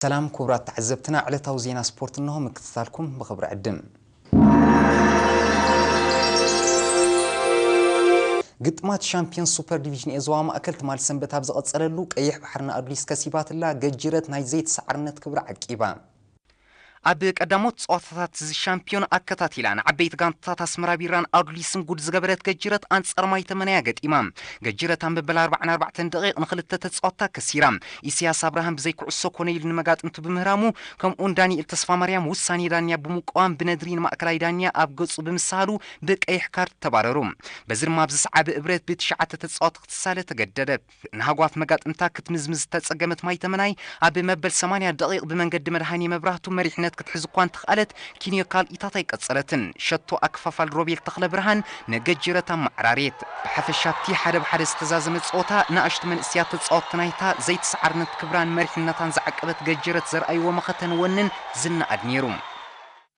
ሰላም ክቡራት ተዓዘብትና፣ ዕለታዊ ዜና ስፖርት እንሆ ምክትታልኩም ብኽብሪ ዕድም። ግጥማት ሻምፒዮን ሱፐር ዲቪዥን ኤ ዞባ ማእከል ትማል ሰንበት ኣብ ዝቐጸለሉ፣ ቀይሕ ባሕሪ ንኣዱሊስ ከሲባትላ፣ ገጅረት ናይ ዘይተሰዓርነት ክብራ ዓቂባ። ኣብ ቀዳሞት ጸዋታታት እዚ ሻምፒዮን ኣከታቲላ ንዓበይቲ ጋንታታት ኣስመራ ቢራን ኣዱሊስን ጉድ ዝገበረት ገጅረት ኣንጻር ማይ ተመናያ ገጢማ። ገጅረት ኣብ መበል ኣርባዓን ኣርባዕተን ደቂቕ ንኽልተ ተጻወትታ ከሲራ። ኢሳያስ ኣብርሃም ብዘይ ኩዕሶ ኮነ ኢሉ ንመጋጥምቱ ብምህራሙ፣ ከምኡውን ዳንኤል ተስፋማርያም ውሳኔ ዳኛ ብምቅዋም ብነድሪ ንማእከላይ ዳኛ ኣብ ገጹ ብምስሃሉ ብቀይሕ ካርድ ተባረሩ። በዚ ድማ ኣብ ዝሰዓበ እብረት ብትሽዓተ ተጻወትቲ ክትሳለ ተገደደ። ንሃጓፍ መጋጥምታ ክትምዝምዝ ዝተጸገመት ማይ ተመናይ ኣብ መበል ሰማንያ ደቂቕ ብመንገዲ መድሃኔ መብራህቱ መሪሕነት ክትሕዝ እኳ እንተኽኣለት፣ ኪንዮ ካልኢታት ኣይቀጸለትን። ሸቶ ኣክፋፋል ሮቤል ተኽለ ብርሃን ንገጅረት ኣመዓራርየት። ብሓፈሻ ኣብቲ ሓደ ብሓደ ዝተዛዘመ ጸወታ ንኣሽቱ መንእስያት ተጻወትቲ ናይታ ዘይተሰዓርነት ክብራን መሪሕነታን ዝዓቀበት ገጅረት ዘርኣይዎ መኸተን ወንን ዝነኣድ ነይሩ።